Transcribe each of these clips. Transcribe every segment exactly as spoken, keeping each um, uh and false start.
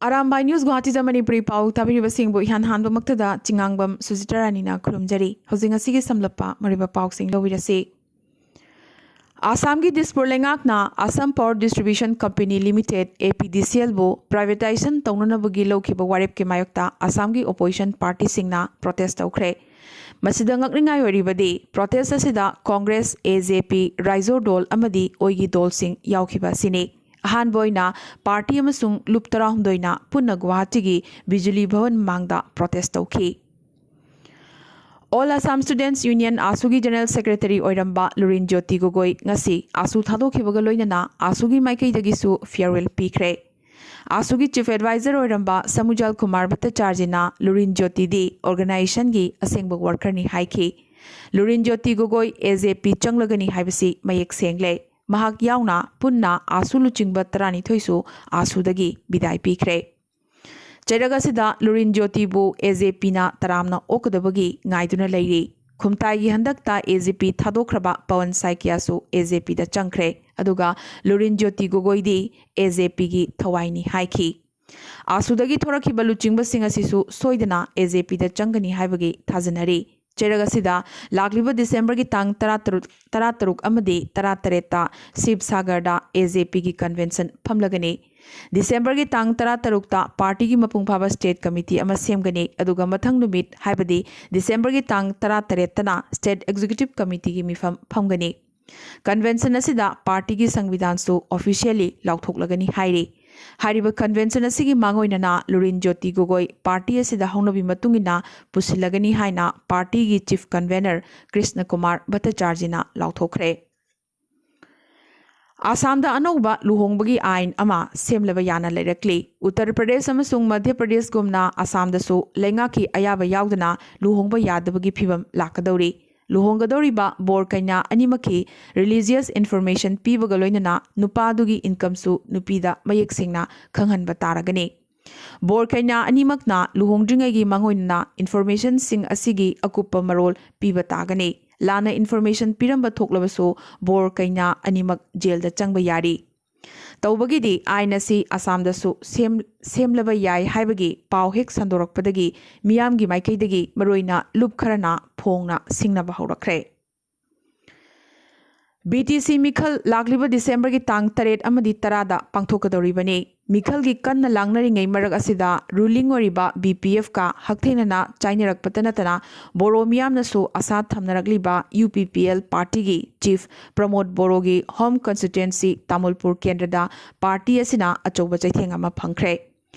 Arambai news ꯒꯨꯋꯥꯍꯥꯇꯤꯗ Manipuri ꯄꯥꯎ ꯇꯥꯕꯤꯔꯤꯕꯁꯤꯡꯕꯨ ꯏꯍꯥꯟ ꯍꯥꯟꯕꯃꯛꯇꯗ ꯆꯤꯉꯥꯡꯕꯝ ꯁꯨꯖꯤꯇꯥ ꯔꯥꯅꯤꯅ ꯈꯨꯔꯨꯝꯖꯔꯤ꯫ ꯍꯧꯖꯤꯛ ꯉꯁꯤꯒꯤ ꯁꯝꯂꯞꯄ ꯃꯔꯨꯑꯣꯏꯕ ꯄꯥꯎꯁꯤꯡ ꯂꯧꯕꯤꯔꯁꯤ꯫ ꯑꯁꯥꯝꯒꯤ ꯗꯤꯁꯄꯨꯔ ꯂꯩꯉꯥꯛꯅ Assam Power Distribution Company Limited, APDCL, ꯕꯨ privatization ꯇꯧꯅꯅꯕꯒꯤ ꯂꯧꯈꯤꯕ ꯋꯥꯔꯦꯞꯀꯤ ꯃꯥꯌꯣꯛꯇ ꯑꯁꯥꯝꯒꯤ opposition party ꯁꯤꯡꯅ protest ꯇꯧꯈ꯭ꯔꯦ꯫ ꯃꯁꯤꯗ ꯉꯛꯅꯤꯡꯉꯥꯏ ꯑꯣꯏꯔꯤꯕꯗꯤ protest ꯑꯁꯤꯗ ꯀꯣꯡꯒ꯭ꯔꯦꯁ, AJP, ꯔꯥꯏꯖꯣ ꯗꯣꯜ ꯑꯃꯗꯤ ꯑꯣꯏꯒꯤ ꯗꯣꯜꯁꯤꯡ ꯌꯥꯎꯈꯤꯕ ꯑꯁꯤꯅꯤ꯫ ꯑꯍꯥꯟꯕ ꯑꯣꯏꯅ party ꯑꯃꯁꯨꯡ ꯂꯨꯞ ꯇꯔꯥꯍꯨꯝꯗꯣꯏꯅ ꯄꯨꯟꯅ ꯒꯨꯋꯥꯍꯥꯇꯤꯒꯤ ꯕꯤꯖꯨꯂꯤ ꯚꯋꯟ ꯃꯃꯥꯡꯗ protest ꯇꯧꯈꯤ꯫ All Assam Students Union, AASU, ꯒꯤ General Secretary ꯑꯣꯏꯔꯝꯕ ꯂꯨꯔꯤꯟ ꯖꯣꯇꯤ ꯒꯣꯒꯣꯏ ꯉꯁꯤ AASU ꯊꯥꯗꯣꯛꯈꯤꯕꯒ ꯂꯣꯏꯅꯅ AASU ꯒꯤ ꯃꯥꯏꯀꯩꯗꯒꯤꯁꯨ farewell ꯄꯤꯈ꯭ꯔꯦ꯫ AASU ꯒꯤ Chief Advisor ꯑꯣꯏꯔꯝꯕ ꯁꯃꯨꯖꯥꯜ ꯀꯨꯃꯥꯔ ꯚꯠꯇꯆꯥꯔꯖꯤꯅ ꯂꯨꯔꯤꯟ ꯖꯣꯇꯤꯗꯤ organization ꯒꯤ ꯑꯁꯦꯡꯕ worker ꯅꯤ ꯍꯥꯏꯈꯤ꯫ ꯂꯨꯔꯤꯟ ꯖꯣꯇꯤ ꯒꯣꯒꯣꯏ AJP ꯆꯪꯂꯒꯅꯤ ꯍꯥꯏꯕꯁꯤ ꯃꯌꯦꯛ ꯁꯦꯡꯂꯦ꯫ ꯃꯍꯥꯛ ꯌꯥꯎꯅ ꯄꯨꯟꯅ AASU ꯂꯨꯆꯤꯡꯕ ꯇꯔꯥꯅꯤꯊꯣꯏꯁꯨ AASU ꯗꯒꯤ ꯕꯤꯗꯥꯏ ꯄꯤꯈ꯭ꯔꯦ꯫ ꯆꯩꯔꯛ ꯑꯁꯤꯗ ꯂꯨꯔꯤꯟ ꯖꯣꯇꯤꯕꯨ AJP ꯅ ꯇꯔꯥꯝꯅ ꯑꯣꯛꯀꯗꯕꯒꯤ ꯉꯥꯏꯗꯨꯅ ꯂꯩꯔꯤ꯫ ꯈꯨꯝꯇꯥꯏꯒꯤ ꯍꯟꯗꯛꯇ AJP ꯊꯥꯗꯣꯛꯈ꯭ꯔꯕ ꯄꯋꯟ ꯁꯥꯏꯀꯤꯌꯥꯁꯨ AJP ꯗ ꯆꯪꯈ꯭ꯔꯦ, ꯑꯗꯨꯒ ꯂꯨꯔꯤꯟ ꯖꯣꯇꯤ ꯒꯣꯒꯣꯏꯗꯤ AJP ꯒꯤ ꯊꯋꯥꯏꯅꯤ ꯍꯥꯏꯈꯤ꯫ AASU ꯗꯒꯤ ꯊꯣꯔꯛꯈꯤꯕ ꯂꯨꯆꯤꯡꯕꯁꯤꯡ ꯑꯁꯤꯁꯨ ꯁꯣꯏꯗꯅ AJP ꯗ ꯆꯪꯒꯅꯤ ꯍꯥꯏꯕꯒꯤ ꯊꯥꯖꯅꯔꯤ꯫ ꯆꯩꯔꯛ ꯑꯁꯤꯗ ꯂꯥꯛꯂꯤꯕ ꯗꯤꯁꯦꯝꯕꯔꯒꯤ ꯇꯥꯡ ꯇꯔꯥꯇꯔꯨꯛ, ꯇꯔꯥꯇꯔꯨꯛ ꯑꯃꯗꯤ ꯇꯔꯥꯇꯔꯦꯠꯇ ꯁꯤꯕꯁꯥꯒꯔꯗ AJP ꯒꯤ convention ꯐꯝꯂꯒꯅꯤ꯫ ꯗꯤꯁꯦꯝꯕꯔꯒꯤ ꯇꯥꯡ ꯇꯔꯥꯇꯔꯨꯛꯇ party ꯒꯤ ꯃꯄꯨꯡ ꯐꯥꯕ state committee ꯑꯃ ꯁꯦꯝꯒꯅꯤ, ꯑꯗꯨꯒ ꯃꯊꯪ ꯅꯨꯃꯤꯠ, ꯍꯥꯏꯕꯗꯤ ꯗꯤꯁꯦꯝꯕꯔꯒꯤ ꯇꯥꯡ ꯇꯔꯥꯇꯔꯦꯠꯇꯅ state executive committee ꯒꯤ ꯃꯤꯐꯝ ꯐꯝꯒꯅꯤ꯫ Convention ꯑꯁꯤꯗ party ꯒꯤ ꯁꯪꯕꯤꯙꯥꯟꯁꯨ officially ꯂꯥꯎꯊꯣꯛꯂꯒꯅꯤ ꯍꯥꯏꯔꯤ꯫ ꯍꯥꯏꯔꯤꯕ convention ꯑꯁꯤꯒꯤ ꯃꯥꯡꯑꯣꯏꯅꯅ ꯂꯨꯔꯤꯟ ꯖꯣꯇꯤ ꯒꯣꯒꯣꯏ party ꯑꯁꯤꯗ ꯍꯧꯅꯕꯤ ꯃꯇꯨꯡ ꯏꯟꯅ ꯄꯨꯁꯤꯜꯂꯒꯅꯤ ꯍꯥꯏꯅ party ꯒꯤ chief convener ꯀ꯭ꯔꯤꯁꯅ ꯀꯨꯃꯥꯔ ꯚꯠꯇꯆꯥꯔꯖꯤꯅ ꯂꯥꯎꯊꯣꯛꯈ꯭ꯔꯦ꯫ ꯑꯁꯥꯝꯗ ꯑꯅꯧꯕ ꯂꯨꯍꯣꯡꯕꯒꯤ ꯑꯥꯏꯟ ꯑꯃ ꯁꯦꯝꯂꯕ ꯌꯥꯅ ꯂꯩꯔꯛꯂꯤ꯫ ꯎꯠꯇꯔ ꯄ꯭ꯔꯗꯦꯁ ꯑꯃꯁꯨꯡ ꯃꯙ꯭ꯌ ꯄ꯭ꯔꯗꯦꯁꯒꯨꯝꯅ ꯑꯁꯥꯝꯗꯁꯨ ꯂꯩꯉꯥꯛꯀꯤ ꯑꯌꯥꯕ ꯌꯥꯎꯗꯅ ꯂꯨꯍꯣꯡꯕ ꯌꯥꯗꯕꯒꯤ ꯐꯤꯚꯝ ꯂꯥꯛꯀꯗꯧꯔꯤ꯫ ꯂꯨꯍꯣꯡꯒꯗꯧꯔꯤꯕ ꯕꯣꯔ ꯀꯩꯅꯥ ꯑꯅꯤꯃꯛꯀꯤ religious information ꯄꯤꯕꯒ ꯂꯣꯏꯅꯅ ꯅꯨꯄꯥꯗꯨꯒꯤ incomeꯁꯨ ꯅꯨꯄꯤꯗ ꯃꯌꯦꯛ ꯁꯦꯡꯅ ꯈꯪꯍꯟꯕ ꯇꯥꯔꯒꯅꯤ꯫ ꯕꯣꯔ ꯀꯩꯅꯥ ꯑꯅꯤꯃꯛꯅ ꯂꯨꯍꯣꯡꯗ꯭ꯔꯤꯉꯩꯒꯤ ꯃꯥꯡꯑꯣꯏꯅꯅ informationꯁꯤꯡ ꯑꯁꯤꯒꯤ ꯑꯀꯨꯞꯄ ꯃꯔꯣꯜ ꯄꯤꯕ ꯇꯥꯒꯅꯤ꯫ ꯂꯥꯟꯅ information ꯄꯤꯔꯝꯕ ꯊꯣꯛꯂꯕꯁꯨ ꯕꯣꯔ ꯀꯩꯅꯥ ꯑꯅꯤꯃꯛ ꯖꯦꯜꯗ ꯆꯪꯕ ꯌꯥꯔꯤ꯫ ꯇꯧꯕꯒꯤꯗꯤ ꯑꯥꯏꯟ ꯑꯁꯤ ꯑꯁꯥꯝꯗꯁꯨ ꯁꯦꯝ-, ꯁꯦꯝꯂꯕ ꯌꯥꯏ ꯍꯥꯏꯕꯒꯤ ꯄꯥꯎ ꯍꯦꯛ ꯁꯟꯗꯣꯔꯛꯄꯗꯒꯤ ꯃꯤꯌꯥꯝꯒꯤ ꯃꯥꯏꯀꯩꯗꯒꯤ ꯃꯔꯨꯑꯣꯏꯅ ꯂꯨꯞ ꯈꯔꯅ ꯐꯣꯡꯅ ꯁꯤꯡꯅꯕ ꯍꯧꯔꯛꯈ꯭ꯔꯦ꯫ ꯕꯤ ꯇꯤ ꯁꯤ ꯃꯤꯈꯜ ꯂꯥꯛꯂꯤꯕ ꯗꯤꯁꯦꯝꯕꯔꯒꯤ ꯇꯥꯡ ꯇꯔꯦꯠ ꯑꯃꯗꯤ ꯇꯔꯥꯗ ꯄꯥꯡꯊꯣꯛꯀꯗꯧꯔꯤꯕꯅꯤ꯫ ꯃꯤꯈꯜꯒꯤ ꯀꯟꯅ ꯂꯥꯡꯅꯔꯤꯉꯩ ꯃꯔꯛ ꯑꯁꯤꯗ ꯔꯨꯂꯤꯡ ꯑꯣꯏꯔꯤꯕ ꯕꯤ ꯄꯤ ꯑꯦꯐꯀ ꯍꯛꯊꯦꯡꯅꯅ ꯆꯥꯏꯅꯔꯛꯄꯇ ꯅꯠꯇꯅ ꯕꯣꯔꯣ ꯃꯤꯌꯥꯝꯅꯁꯨ ꯑꯁꯥ ꯊꯝꯅꯔꯛꯂꯤꯕ ꯌꯨ ꯄꯤ ꯄꯤ ꯑꯦꯜ ꯄꯥꯔꯇꯤꯒꯤ ꯆꯤꯐ ꯄ꯭ꯔꯃꯣꯗ ꯕꯣꯔꯣꯒꯤ ꯍꯣꯝ ꯀꯟꯁꯇꯤꯇ꯭ꯋꯦꯟꯁꯤ ꯇꯥꯃꯨꯜꯄꯨꯔ ꯀꯦꯟꯗ꯭ꯔꯗ ꯄꯥꯔꯇꯤ ꯑꯁꯤꯅ ꯑꯆꯧꯕ ꯆꯩꯊꯦꯡ ꯑꯃ ꯐꯪꯈ꯭ꯔꯦ꯫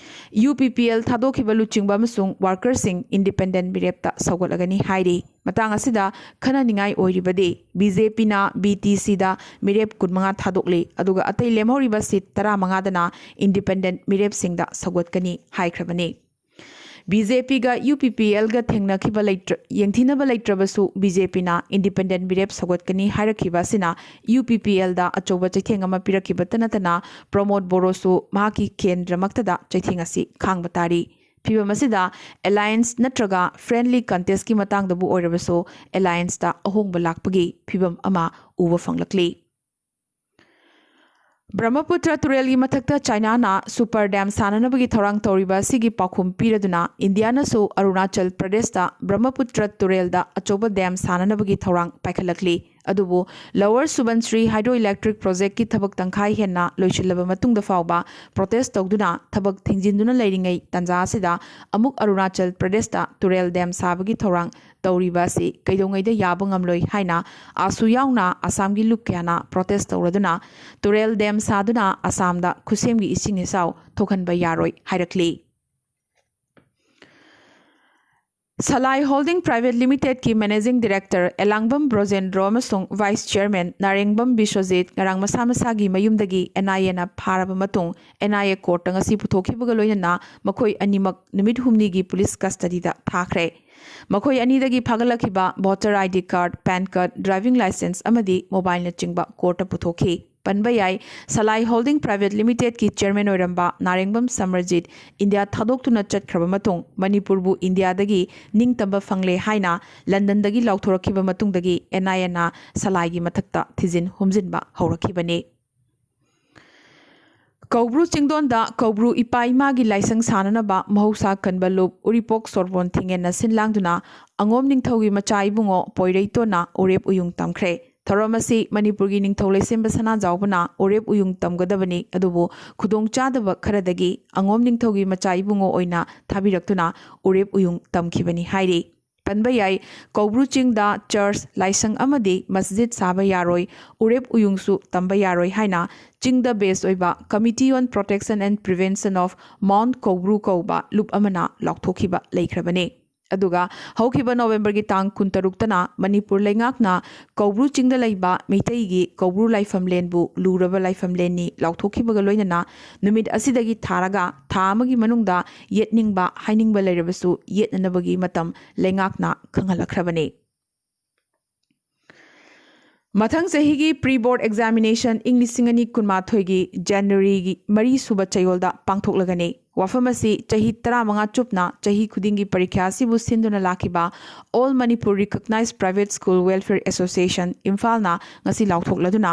ꯌꯨ ꯄꯤ ꯄꯤ ꯑꯦꯜ ꯊꯥꯗꯣꯛꯈꯤꯕ ꯂꯨꯆꯤꯡꯕ ꯑꯃꯁꯨꯡ ꯋꯥꯔꯀꯔꯁꯤꯡ ꯏꯟꯗꯤꯄꯦꯟꯗꯦꯟꯠ ꯃꯤꯔꯦꯞꯇ ꯁꯧꯒꯠꯂꯒꯅꯤ ꯍꯥꯏꯔꯤ꯫ ꯃꯇꯥꯡ ꯑꯁꯤꯗ ꯈꯟꯅꯅꯤꯡꯉꯥꯏ ꯑꯣꯏꯔꯤꯕꯗꯤ ꯕꯤ ꯖꯦ ꯄꯤꯅ ꯕꯤ ꯇꯤ ꯁꯤꯗ ꯃꯤꯔꯦꯞ ꯀꯨꯟꯃꯉꯥ ꯊꯥꯗꯣꯛꯂꯤ, ꯑꯗꯨꯒ ꯑꯇꯩ ꯂꯦꯝꯍꯧꯔꯤꯕ ꯁꯤꯠ ꯇꯔꯥꯃꯉꯥꯗꯅ ꯏꯟꯗꯤꯄꯦꯟꯗꯦꯟꯠ ꯃꯤꯔꯦꯞꯁꯤꯡꯗ ꯁꯧꯒꯠꯀꯅꯤ ꯍꯥꯏꯈ꯭ꯔꯕꯅꯤ꯫ ꯕꯤ ꯖꯦ ꯄꯤꯒ ꯌꯨ ꯄꯤ ꯄꯤ ꯑꯦꯜꯒ ꯊꯦꯡꯅꯈꯤꯕ ꯂꯩꯇ꯭ꯔ-, ꯌꯦꯡꯊꯤꯅꯕ ꯂꯩꯇ꯭ꯔꯕꯁꯨ ꯕꯤ ꯖꯦ ꯄꯤꯅ ꯏꯟꯗꯤꯄꯦꯟꯗꯦꯟꯠ ꯃꯤꯔꯦꯞ ꯁꯧꯒꯠꯀꯅꯤ ꯍꯥꯏꯔꯛꯈꯤꯕ ꯑꯁꯤꯅ ꯌꯨ ꯄꯤ ꯄꯤ ꯑꯦꯜꯗ ꯑꯆꯧꯕ ꯆꯩꯊꯦꯡ ꯑꯃ ꯄꯤꯔꯛꯈꯤꯕꯇ ꯅꯠꯇꯅ ꯄ꯭ꯔꯃꯣꯗ ꯕꯣꯔꯣꯁꯨ ꯃꯍꯥꯛꯀꯤ ꯀꯦꯟꯗ꯭ꯔꯃꯛꯇꯗ ꯆꯩꯊꯦꯡ ꯑꯁꯤ ꯈꯥꯡꯕ ꯇꯥꯔꯤ꯫ ꯐꯤꯚꯝ ꯑꯁꯤꯗ ꯑꯦꯂꯥꯏꯟꯁ ꯅꯠꯇ꯭ꯔꯒ ꯐ꯭ꯔꯦꯟꯂꯤ ꯀꯟꯇꯦꯁꯀꯤ ꯃꯇꯥꯡꯗꯕꯨ ꯑꯣꯏꯔꯕꯁꯨ ꯑꯦꯂꯥꯏꯟꯁꯇ ꯑꯍꯣꯡꯕ ꯂꯥꯛꯄꯒꯤ ꯐꯤꯚꯝ ꯑꯃ ꯎꯕ ꯐꯪꯂꯛꯂꯤ꯫ ꯕ꯭ꯔꯍ꯭ꯃꯄꯨꯇ꯭ꯔ ꯇꯨꯔꯦꯜꯒꯤ ꯃꯊꯛꯇ ꯆꯥꯏꯅꯥꯅ ꯁꯨꯄꯔ ꯗꯥꯝ ꯁꯥꯅꯅꯕꯒꯤ ꯊꯧꯔꯥꯡ ꯇꯧꯔꯤꯕ ꯑꯁꯤꯒꯤ ꯄꯥꯎꯈꯨꯝ ꯄꯤꯔꯗꯨꯅ ꯏꯟꯗꯤꯌꯥꯅꯁꯨ ꯑꯔꯨꯅꯥꯆꯜ ꯄ꯭ꯔꯗꯦꯁꯇ ꯕ꯭ꯔꯍ꯭ꯃꯄꯨꯇ꯭ꯔ ꯇꯨꯔꯦꯜꯗ ꯑꯆꯧꯕ ꯗꯥꯝ ꯁꯥꯅꯅꯕꯒꯤ ꯊꯧꯔꯥꯡ ꯄꯥꯏꯈꯠꯂꯛꯂꯤ꯫ ꯑꯗꯨꯕꯨ ꯂꯣꯋꯔ ꯁꯨꯕꯟꯁ꯭ꯔꯤ ꯍꯥꯏꯗ꯭ꯔꯣ ꯏꯂꯦꯛꯇ꯭ꯔꯤꯛ ꯄ꯭ꯔꯣꯖꯦꯛꯀꯤ ꯊꯕꯛ ꯇꯪꯈꯥꯏ ꯍꯦꯟꯅ ꯂꯣꯏꯁꯤꯜꯂꯕ ꯃꯇꯨꯡꯗ ꯐꯥꯎꯕ ꯄ꯭ꯔꯣꯇꯦꯁ ꯇꯧꯗꯨꯅ ꯊꯕꯛ ꯊꯤꯡꯖꯤꯟꯗꯨꯅ ꯂꯩꯔꯤꯉꯩ ꯇꯥꯟꯖꯥ ꯑꯁꯤꯗ ꯑꯃꯨꯛ ꯑꯔꯨꯅꯥꯆꯜ ꯄ꯭ꯔꯗꯦꯁꯇ ꯇꯨꯔꯦꯜ ꯗꯥꯝ ꯁꯥꯕꯒꯤ ꯊꯧꯔꯥꯡ ꯇꯧꯔꯤꯕ ꯑꯁꯤ ꯀꯩꯗꯧꯉꯩꯗ ꯌꯥꯕ ꯉꯝꯂꯣꯏ ꯍꯥꯏꯅ ꯑꯥꯁꯨ ꯌꯥꯎꯅ ꯑꯁꯥꯝꯒꯤ ꯂꯨꯞ ꯀꯌꯥꯅ ꯄ꯭ꯔꯣꯇꯦꯁ ꯇꯧꯔꯗꯨꯅ ꯇꯨꯔꯦꯜ ꯗꯥꯝ ꯁꯥꯗꯨꯅ ꯑꯁꯥꯝꯗ ꯈꯨꯠꯁꯦꯝꯒꯤ ꯏꯁꯤꯡ ꯏꯆꯥꯎ ꯊꯣꯛꯍꯟꯕ ꯌꯥꯔꯣꯏ ꯍꯥꯏꯔꯛꯂꯤ꯫ ꯁꯂꯥꯏ ꯍꯣꯜꯗꯤꯡ ꯄ꯭ꯔꯥꯏꯚꯦꯠ ꯂꯤꯃꯤꯇꯦꯗꯀꯤ ꯃꯦꯅꯦꯖꯤꯡ ꯗꯤꯔꯦꯛꯇꯔ ꯑꯦꯂꯥꯡꯕꯝ ꯕ꯭ꯔꯣꯖꯦꯟꯗ꯭ꯔꯣ ꯑꯃꯁꯨꯡ ꯚꯥꯏꯁ ꯆꯦꯌꯔꯃꯦꯟ ꯅꯥꯔꯦꯡꯕꯝ ꯕꯤꯁ꯭ꯋꯖꯤꯠ ꯉꯔꯥꯡ ꯃꯁꯥ ꯃꯁꯥꯒꯤ ꯃꯌꯨꯝꯗꯒꯤ ꯑꯦꯟ ꯑꯥꯏ ꯑꯦꯅ ꯐꯥꯔꯕ ꯃꯇꯨꯡ, ꯑꯦꯟ ꯑꯥꯏ ꯑꯦ ꯀꯣꯔꯠꯇ ꯉꯁꯤ ꯄꯨꯊꯣꯛꯈꯤꯕꯒ ꯂꯣꯏꯅꯅ ꯃꯈꯣꯏ ꯑꯅꯤꯃꯛ ꯅꯨꯃꯤꯠ ꯍꯨꯝꯅꯤꯒꯤ ꯄꯨꯂꯤꯁ ꯀꯁꯇꯗꯤꯗ ꯊꯥꯈ꯭ꯔꯦ꯫ ꯃꯈꯣꯏ ꯑꯅꯤꯗꯒꯤ ꯐꯥꯒꯠꯂꯛꯈꯤꯕ voter I D card, pan card, driving licence ꯑꯃꯗꯤ ꯃꯣꯕꯥꯏꯜꯅꯆꯤꯡꯕ ꯀꯣꯔꯠꯇ ꯄꯨꯊꯣꯛꯈꯤ꯫ ꯄꯟꯕ ꯌꯥꯏ, ꯁꯂꯥꯏ ꯍꯣꯜꯗꯤꯡ ꯄ꯭ꯔꯥꯏꯚꯦꯠ ꯂꯤꯃꯤꯇꯦꯗꯀꯤ ꯆꯦꯌꯔꯃꯦꯟ ꯑꯣꯏꯔꯝꯕ ꯅꯥꯔꯦꯡꯕꯝ ꯁꯃꯔꯖꯤꯠ ꯏꯟꯗꯤꯌꯥ ꯊꯥꯗꯣꯛꯇꯨꯅ ꯆꯠꯈ꯭ꯔꯕ ꯃꯇꯨꯡ ꯃꯅꯤꯄꯨꯔꯕꯨ ꯏꯟꯗꯤꯌꯥꯗꯒꯤ ꯅꯤꯡꯇꯝꯕ ꯐꯪꯂꯦ ꯍꯥꯏꯅ ꯂꯟꯗꯟꯗꯒꯤ ꯂꯥꯎꯊꯣꯔꯛꯈꯤꯕ ꯃꯇꯨꯡꯗꯒꯤ ꯑꯦꯟ ꯑꯥꯏ ꯑꯦꯅ ꯁꯂꯥꯏꯒꯤ ꯃꯊꯛꯇ ꯊꯤꯖꯤꯟ ꯍꯨꯝꯖꯤꯟꯕ ꯍꯧꯔꯛꯈꯤꯕꯅꯤ꯫ ꯀꯧꯕ꯭ꯔꯨ ꯆꯤꯡꯗꯣꯟꯗ ꯀꯧꯕ꯭ꯔꯨ ꯏꯄꯥ ꯏꯃꯥꯒꯤ ꯂꯥꯏꯁꯪ ꯁꯥꯅꯅꯕ ꯃꯍꯧꯁꯥ ꯀꯟꯕ ꯂꯨꯞ ꯎꯔꯤꯄꯣꯛ ꯁꯣꯔꯕꯣꯟ ꯊꯤꯡꯉꯦꯟꯅ ꯁꯤꯟ ꯂꯥꯡꯗꯨꯅ ꯑꯉꯣꯝ ꯅꯤꯡꯊꯧꯒꯤ ꯃꯆꯥ ꯏꯕꯨꯡꯉꯣ ꯄꯣꯏꯔꯩꯇꯣꯟꯅ ꯎꯔꯦꯞ ꯎꯌꯨꯡ ꯇꯝꯈ꯭ꯔꯦ꯫ ꯊꯧꯔꯝ ꯑꯁꯤ ꯃꯅꯤꯄꯨꯔꯒꯤ ꯅꯤꯡꯊꯧ ꯂꯩꯁꯦꯝꯕ ꯁꯅꯥꯖꯥꯎꯕꯅ ꯎꯔꯦꯞ ꯎꯌꯨꯡ ꯇꯝꯒꯗꯕꯅꯤ, ꯑꯗꯨꯕꯨ ꯈꯨꯗꯣꯡꯆꯥꯗꯕ ꯈꯔꯗꯒꯤ ꯑꯉꯣꯝ ꯅꯤꯡꯊꯧꯒꯤ ꯃꯆꯥ ꯏꯕꯨꯡꯉꯣ ꯑꯣꯏꯅ ꯊꯥꯕꯤꯔꯛꯇꯨꯅ ꯎꯔꯦꯞ ꯎꯌꯨꯡ ꯇꯝꯈꯤꯕꯅꯤ ꯍꯥꯏꯔꯤ꯫ ꯄꯟꯕ ꯌꯥꯏ, ꯀꯧꯕ꯭ꯔꯨ ꯆꯤꯡꯗ ꯆꯔꯆ, ꯂꯥꯏꯁꯪ ꯑꯃꯗꯤ ꯃꯁꯖꯤꯗ ꯁꯥꯕ ꯌꯥꯔꯣꯏ, ꯎꯔꯦꯞ ꯎꯌꯨꯡꯁꯨ ꯇꯝꯕ ꯌꯥꯔꯣꯏ ꯍꯥꯏꯅ ꯆꯤꯡꯗ ꯕꯦꯁ ꯑꯣꯏꯕ Committee on Protection and Prevention of Mount ꯀꯧꯕ꯭ꯔꯨ ꯀꯧꯕ ꯂꯨꯞ ꯑꯃꯅ ꯂꯥꯎꯊꯣꯛꯈꯤꯕ ꯂꯩꯈ꯭ꯔꯕꯅꯤ꯫ ꯑꯗꯨꯒ ꯍꯧꯈꯤꯕ ꯅꯣꯕꯦꯝꯕꯔꯒꯤ ꯇꯥꯡ ꯀꯨꯟꯇꯔꯨꯛꯇꯅ ꯃꯅꯤꯄꯨꯔ ꯂꯩꯉꯥꯛꯅ ꯀꯧꯕ꯭ꯔꯨ ꯆꯤꯡꯗ ꯂꯩꯕ ꯃꯤꯇꯩꯒꯤ ꯀꯧꯕ꯭ꯔꯨ ꯂꯥꯏꯐꯝꯂꯦꯟꯕꯨ ꯂꯨꯔꯕ ꯂꯥꯏꯐꯝꯂꯦꯟꯅꯤ ꯂꯥꯎꯊꯣꯛꯈꯤꯕꯒ ꯂꯣꯏꯅꯅ ꯅꯨꯃꯤꯠ ꯑꯁꯤꯗꯒꯤ ꯊꯥꯔꯒ ꯊꯥ ꯑꯃꯒꯤ ꯃꯅꯨꯡꯗ ꯌꯦꯠꯅꯤꯡꯕ ꯍꯥꯏꯅꯤꯡꯕ ꯂꯩꯔꯕꯁꯨ ꯌꯦꯠꯅꯅꯕꯒꯤ ꯃꯇꯝ ꯂꯩꯉꯥꯛꯅ ꯈꯪꯍꯜꯂꯛꯈ꯭ꯔꯕꯅꯤ꯫ ꯃꯊꯪ ꯆꯍꯤꯒꯤ ꯄ꯭ꯔꯤ ꯕꯣꯔꯗ ꯑꯦꯛꯖꯥꯃꯤꯅꯦꯁꯟ ꯏꯪ ꯂꯤꯁꯤꯡ ꯑꯅꯤ ꯀꯨꯟꯃꯥꯊꯣꯏꯒꯤ ꯖꯅꯋꯥꯔꯤꯒꯤ ꯃꯔꯤ ꯁꯨꯕ ꯆꯌꯣꯜꯗ ꯄꯥꯡꯊꯣꯛꯂꯒꯅꯤ꯫ ꯋꯥꯐꯝ ꯑꯁꯤ ꯆꯍꯤ ꯇꯔꯥꯃꯉꯥ ꯆꯨꯞꯅ ꯆꯍꯤ ꯈꯨꯗꯤꯡꯒꯤ ꯄꯔꯤꯈ꯭ꯌꯥ ꯑꯁꯤꯕꯨ ꯁꯤꯟꯗꯨꯅ ꯂꯥꯛꯈꯤꯕ All Manipur Recognized Private School Welfare Association ꯏꯝꯐꯥꯜꯅ ꯉꯁꯤ ꯂꯥꯎꯊꯣꯛꯂꯗꯨꯅ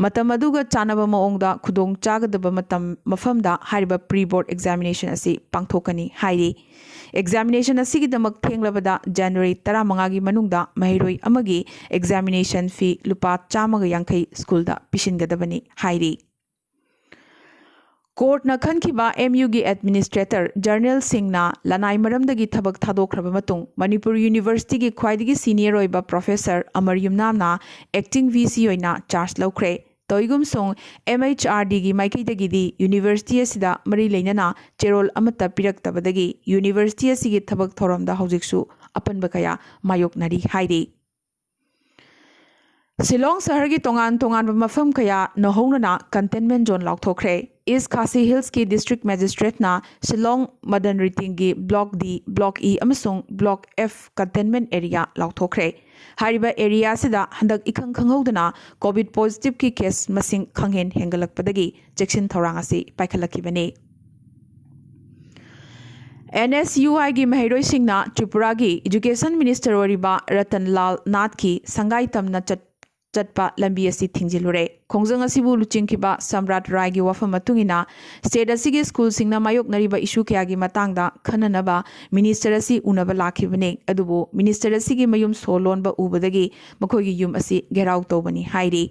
ꯃꯇꯝ ꯑꯗꯨꯒ ꯆꯥꯟꯅꯕ ꯃꯑꯣꯡꯗ ꯈꯨꯗꯣꯡ ꯆꯥꯒꯗꯕ ꯃꯇꯝ ꯃꯐꯝꯗ ꯍꯥꯏꯔꯤꯕ ꯄ꯭ꯔꯤ ꯕꯣꯔꯗ ꯑꯦꯛꯖꯥꯃꯤꯅꯦꯁꯟ ꯑꯁꯤ ꯄꯥꯡꯊꯣꯛꯀꯅꯤ ꯍꯥꯏꯔꯤ꯫ ꯑꯦꯛꯖꯥꯃꯤꯅꯦꯁꯟ ꯑꯁꯤꯒꯤꯗꯃꯛ ꯊꯦꯡꯂꯕꯗ ꯖꯅꯋꯥꯔꯤ ꯇꯔꯥꯃꯉꯥꯒꯤ ꯃꯅꯨꯡꯗ ꯃꯍꯩꯔꯣꯏ ꯑꯃꯒꯤ ꯑꯦꯛꯖꯥꯃꯤꯅꯦꯁꯟ ꯐꯤ ꯂꯨꯄꯥ ꯆꯥꯝꯃꯒ ꯌꯥꯡꯈꯩ ꯁ꯭ꯀꯨꯜꯗ ꯄꯤꯁꯤꯟꯒꯗꯕꯅꯤ ꯍꯥꯏꯔꯤ꯫ ꯀꯣꯔꯠꯅ ꯈꯟꯈꯤꯕ ꯑꯦꯝ ꯌꯨꯒꯤ ꯑꯦꯗꯃꯤꯅꯤꯁꯇ꯭ꯔꯦꯇꯔ ꯖꯔꯅꯦꯜ ꯁꯤꯡꯅ ꯂꯅꯥꯏ ꯃꯔꯝꯗꯒꯤ ꯊꯕꯛ ꯊꯥꯗꯣꯛꯈ꯭ꯔꯕ ꯃꯇꯨꯡ ꯃꯅꯤꯄꯨꯔ ꯌꯨꯅꯤꯚꯔꯁꯤꯇꯤꯒꯤ ꯈ꯭ꯋꯥꯏꯗꯒꯤ ꯁꯤꯅꯤꯌꯔ ꯑꯣꯏꯕ ꯄ꯭ꯔꯣꯐꯦꯁꯔ ꯑꯃꯔ ꯌꯨꯝꯅꯥꯝꯅ ꯑꯦꯛꯇꯤꯡ ꯚꯤ ꯁꯤ ꯑꯣꯏꯅ ꯆꯥꯔꯖ ꯂꯧꯈ꯭ꯔꯦ꯫ ꯇꯧꯏꯒꯨꯝꯁꯨꯡ ꯑꯦꯝ ꯑꯩꯆ ꯑꯥꯔ ꯗꯤꯒꯤ ꯃꯥꯏꯀꯩꯗꯒꯤꯗꯤ ꯌꯨꯅꯤꯚꯔꯁꯤꯇꯤ ꯑꯁꯤꯗ ꯃꯔꯤ ꯂꯩꯅꯅ ꯆꯦꯔꯣꯜ ꯑꯃꯠꯇ ꯄꯤꯔꯛꯇꯕꯗꯒꯤ ꯌꯨꯅꯤꯚꯔꯁꯤꯇꯤ ꯑꯁꯤꯒꯤ ꯊꯕꯛ ꯊꯧꯔꯝꯗ ꯍꯧꯖꯤꯛꯁꯨ ꯑꯄꯟꯕ ꯀꯌꯥ ꯃꯥꯌꯣꯛꯅꯔꯤ ꯍꯥꯏꯔꯤ꯫ ꯁꯤꯂꯣꯡ ꯁꯍꯔꯒꯤ ꯇꯣꯉꯥꯟ ꯇꯣꯉꯥꯟꯕ ꯃꯐꯝ ꯀꯌꯥ ꯅꯧꯍꯧꯅꯅ ꯀꯟꯇꯦꯟꯃꯦꯟ ꯖꯣꯟ ꯂꯥꯎꯊꯣꯛꯈ꯭ꯔꯦ꯫ ꯏꯁ ꯈꯥꯁꯤ ꯍꯤꯜꯁꯀꯤ ꯗꯤꯁꯇ꯭ꯔꯤꯛ ꯃꯦꯖꯤꯁꯇ꯭ꯔꯦꯠꯅ ꯁꯤꯂꯣꯡ ꯃꯗꯟ ꯔꯤꯇꯤꯡꯒꯤ ꯕ꯭ꯂꯣꯛ ꯗꯤ, ꯕ꯭ꯂꯣꯛ ꯏ ꯑꯃꯁꯨꯡ ꯕ꯭ꯂꯣꯛ ꯑꯦꯐ ꯀꯟꯇꯦꯟꯃꯦꯟ ꯑꯦꯔꯤꯌꯥ ꯂꯥꯎꯊꯣꯛꯈ꯭ꯔꯦ꯫ ꯍꯥꯏꯔꯤꯕ ꯑꯦꯔꯤꯌꯥ ꯑꯁꯤꯗ ꯍꯟꯗꯛ ꯏꯈꯪ ꯈꯪꯍꯧꯗꯅ ꯀꯣꯚꯤꯗ ꯄꯣꯖꯤꯇꯤꯚꯀꯤ ꯀꯦꯁ ꯃꯁꯤꯡ ꯈꯪꯍꯦꯟ ꯍꯦꯟꯒꯠꯂꯛꯄꯗꯒꯤ ꯆꯦꯛꯁꯤꯟ ꯊꯧꯔꯥꯡ ꯑꯁꯤ ꯄꯥꯏꯈꯠꯂꯛꯈꯤꯕꯅꯤ꯫ ꯑꯦꯟ ꯑꯦꯁ ꯌꯨ ꯑꯥꯏꯒꯤ ꯃꯍꯩꯔꯣꯏꯁꯤꯡꯅ ꯇ꯭ꯔꯤꯄꯨꯔꯥꯒꯤ ꯏꯖꯨꯀꯦꯁꯟ ꯃꯤꯅꯤꯁꯇꯔ ꯑꯣꯏꯔꯤꯕ ꯔꯇꯟ ꯂꯥꯜ ꯅꯥꯊꯀꯤ ꯁꯪꯒꯥꯏ ꯇꯝꯅ ꯆꯠ-, ꯆꯠꯄ ꯂꯝꯕꯤ ꯑꯁꯤ ꯊꯤꯡꯖꯤꯜꯂꯨꯔꯦ꯫ ꯈꯣꯡꯖꯪ ꯑꯁꯤꯕꯨ ꯂꯨꯆꯤꯡꯈꯤꯕ ꯁꯝꯔꯥꯠ ꯔꯥꯏꯒꯤ ꯋꯥꯐꯝ ꯃꯇꯨꯡ ꯏꯟꯅ, ꯁ꯭ꯇꯦꯠ ꯑꯁꯤꯒꯤ ꯁ꯭ꯀꯨꯜꯁꯤꯡꯅ ꯃꯥꯌꯣꯛꯅꯔꯤꯕ ꯏꯁꯨ ꯀꯌꯥꯒꯤ ꯃꯇꯥꯡꯗ ꯈꯟꯅꯅꯕ ꯃꯤꯅꯤꯁꯇꯔ ꯑꯁꯤ ꯎꯅꯕ ꯂꯥꯛꯈꯤꯕꯅꯤ, ꯑꯗꯨꯕꯨ ꯃꯤꯅꯤꯁꯇꯔ ꯑꯁꯤꯒꯤ ꯃꯌꯨꯝ ꯁꯣ ꯂꯣꯟꯕ ꯎꯕꯗꯒꯤ ꯃꯈꯣꯏꯒꯤ ꯌꯨꯝ ꯑꯁꯤ ꯘꯦꯔꯥꯎ ꯇꯧꯕꯅꯤ ꯍꯥꯏꯔꯤ꯫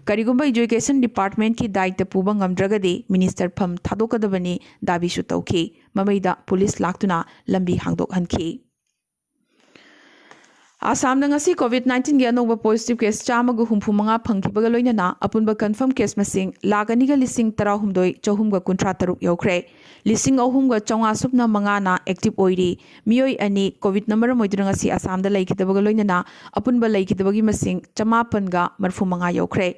ꯀꯔꯤꯒꯨꯝꯕ ꯏꯖꯨꯀꯦꯁꯟ ꯗꯤꯄꯥꯔꯠꯃꯦꯟꯠꯀꯤ ꯗꯥꯏꯇ ꯄꯨꯕ ꯉꯝꯗ꯭ꯔꯒꯗꯤ ꯃꯤꯅꯤꯁꯇꯔ ꯐꯝ ꯊꯥꯗꯣꯛꯀꯗꯕꯅꯤ ꯗꯥꯕꯤꯁꯨ ꯇꯧꯈꯤ꯫ ꯃꯃꯩꯗ ꯄꯨꯂꯤꯁ ꯂꯥꯛꯇꯨꯅ ꯂꯝꯕꯤ ꯍꯥꯡꯗꯣꯛꯍꯟꯈꯤ꯫ ꯑꯁꯥꯝꯗ ꯉꯁꯤ ꯀꯣꯚꯤꯗ ꯅꯥꯏꯟꯇꯤꯟꯒꯤ ꯑꯅꯧꯕ ꯄꯣꯖꯤꯇꯤꯚ ꯀꯦꯁ ꯆꯥꯝꯃꯒ ꯍꯨꯝꯐꯨ ꯃꯉꯥ ꯐꯪꯈꯤꯕꯒ ꯂꯣꯏꯅꯅ ꯑꯄꯨꯟꯕ ꯀꯟꯐꯔꯝ ꯀꯦꯁ ꯃꯁꯤꯡ ꯂꯥꯈ ꯑꯅꯤꯒ ꯂꯤꯁꯤꯡ ꯇꯔꯥꯍꯨꯝꯗꯣꯏ ꯆꯍꯨꯝꯒ ꯀꯨꯟꯊ꯭ꯔꯥ ꯇꯔꯨꯛ ꯌꯧꯈ꯭ꯔꯦ꯫ ꯂꯤꯁꯤꯡ ꯑꯍꯨꯝꯒ ꯆꯥꯝꯃꯉꯥ ꯁꯨꯞꯅ ꯃꯉꯥꯅ ꯑꯦꯛꯇꯤꯚ ꯑꯣꯏꯔꯤ꯫ ꯃꯤꯑꯣꯏ ꯑꯅꯤ ꯀꯣꯚꯤꯗꯅ ꯃꯔꯝ ꯑꯣꯏꯗꯨꯅ ꯉꯁꯤ ꯑꯁꯥꯝꯗ ꯂꯩꯈꯤꯗꯕꯒ ꯂꯣꯏꯅꯅ ꯑꯄꯨꯟꯕ ꯂꯩꯈꯤꯗꯕꯒꯤ ꯃꯁꯤꯡ ꯆꯃꯥꯄꯟꯒ ꯃꯔꯤꯐꯨ ꯃꯉꯥ ꯌꯧꯈ꯭ꯔꯦ꯫